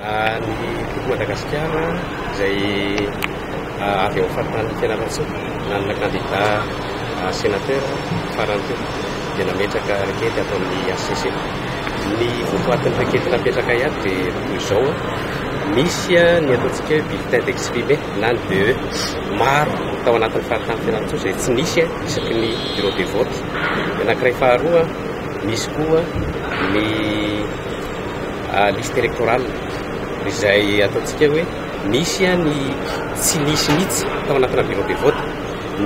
Ny Tiako Madagasikara izay avy ao amin'ny faritanin'i Fianarantsoa, nanana kandida sénateur farany teo dia nametraka requête ato amin'ny HCC. Ny votoatin'ny requête napetrakay ato dia toy izao, misy ny ataontsika hoe bulletin d'exprimé na ny BE maro tao anatin'ny faritanin'i Fianarantsoa izay tsy nisy isaky ny bureau de vote. Ny anankiray faharoa, misy koa ny liste électorale izay ataontsika hoe nisy ny tsy nisy mihitsy tao anatina bureau de vote,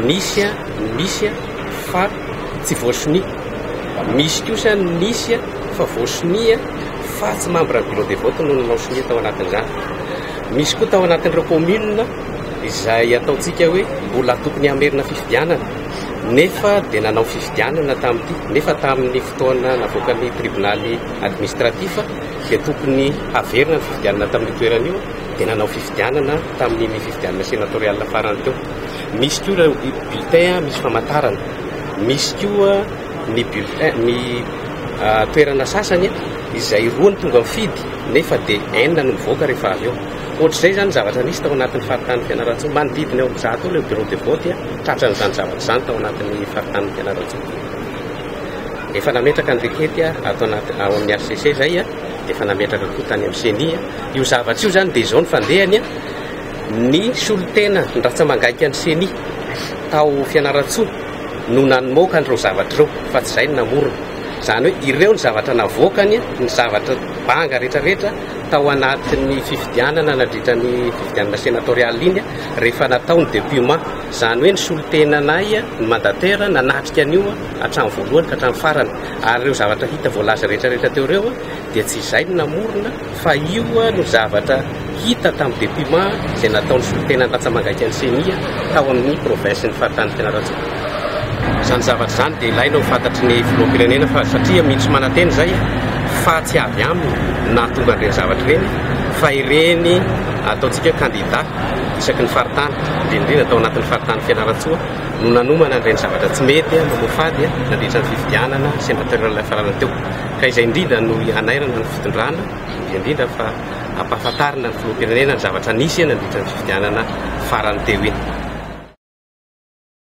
nisy ny misy fa tsy voasonia, misy kosa ny nisy fa voasonia fa tsy membre ny bureau de vote no nanao sonia tao anatin'izany. Misy koa tao anatin'ireo commune izay ataontsika hoe mbola tokony hamerina fifidianana nefa dia nanao fifidianana tamin'ity nefa tamin'ny fotoana navoakan'ny tribonaly administratif dia tokony haverina ny fifidianana tamin'io toerana io dia nanao fifidianana tamin'iny fifidianana sénatoriale farany teo. Misy koa ireo bulletin misy famantarana, misy koa ny bulletin ny toerana sasany izay roa ny tonga mifidy nefa dia enina no mivoaka rehefa avy eo. Ohatr'izay izany ny zavatra nisy tao anatin'ny faritanin'i Fianarantsoa. Manodidina eo amin'ny 100 eo ilay bureau de vote tratran'izany zavatra izany tao anatin'ny faritanin'i Fianarantsoa. Efa nametraka ny rekety ato anaty ao amin'ny HCC izay, efa nametraka koa tany amin'ny Ceni. Io zavatra io izany dia izao ny fandehany, ny solontena ny ratsa-mangaikan'ny Ceni tao Fianarantsoa no namoaka an'ireo zavatra ireo fa tsy izay no namorona. Izany hoe ireo ny zavatra navoakany, ny zavatra banga rehetrarehetra tao anatin'ny fifidianana nandritra ny fifidianana senatoriale iny rehefa natao ny dépouillement. Izany hoe ny solontenanay, ny mandataire nanatrika an'io hatramin'ny voalohany ka hatramin'ny farany. Ary ireo zavatra hita voalaza rehetrarehetra teo ireo dia tsy izay no namorona fa io no zavatra hita tamin'ny dépouillement izay nataon'ny solontenan'ny ratsa-mangaikan'ny Ceni tao amin'ny province-n'ny faritanin'i Fianarantsoa. Izany zavatra izany dia ilaina ho fantatry ny filoham-pirenena fa satria mino sy manantena izay fa tsy avy aminy no nahatonga an'ireny zavatra ireny fa ireny ataontsika hoe kandida isaky ny faritany, indrindra indrindra tao anatin'ny faritanin'i Fianarantsoa no nanomana an'ireny zavatra tsy mety mamoafady nandritra ny fifidianana senatorial farany teo. Ka izay indrindra no hanairana ny fitondrana, indrindra indrindra fa hampahafantarina ny filoham-pirenena ny zavatra nisy nandritra ny fifidianana farany teo iny.